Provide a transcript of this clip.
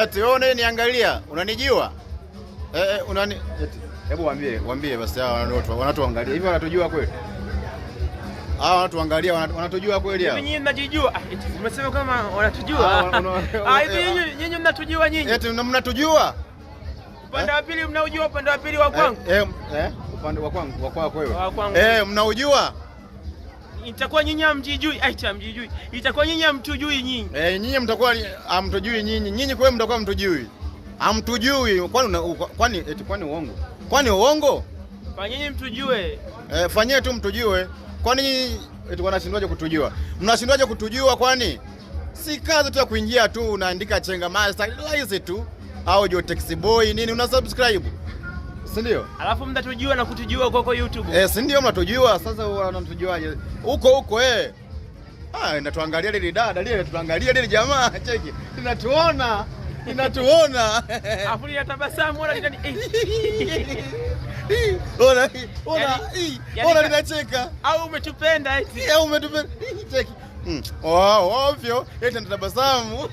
Eti wewe unaniangalia, unanijua? Unani eti hebu waambie, waambie basi hawa wanatuangalia. Hivi wanatujua kweli? Hawa wanatuangalia, wanatujua kweli hawa? Hivi nyinyi mnajijua? Ah, eti umesema kama wanatujua. Ah, Ah, hivi nyinyi mnatujua nyinyi? Eti mnatujua? Upande wa pili mnaujua upande wa pili wa kwangu? Eh, upande wa kwangu, wa kwako wewe. Wa kwangu. Eh, mnaujua? Itakuwa nyinyi hamjijui. Ai, hamjijui. Itakuwa nyinyi hamtujui nyinyi. Eh, nyinyi mtakuwa hamtujui nyinyi. Nyinyi kweli mtakuwa mtujui. Hamtujui. Kwani eti kwani uongo? Kwani uongo? Fanyeni mtujue. Eh, fanyie tu mtujue. Kwani nyinyi eti wanashindwaje kutujua? Mnashindwaje kutujua kwani? Si kazi tu ya kuingia tu unaandika Chenga Master, rahisi tu. Au Jo Taxi Boy nini una subscribe. Si ndio? Alafu mtatujua na kutujua huko YouTube. Eh, si ndio mnatujua? Sasa wanatujuaje? Huko huko eh. Ah, inatuangalia lile dada lile, tuangalia lile jamaa, cheki. Linatuona. Linatuona. Alafu linatabasamu wala linani eh. Ona, ona, Yani ona linacheka. Au umetupenda eti. Au umetupenda. Cheki. Oh, ovyo. Eti anatabasamu.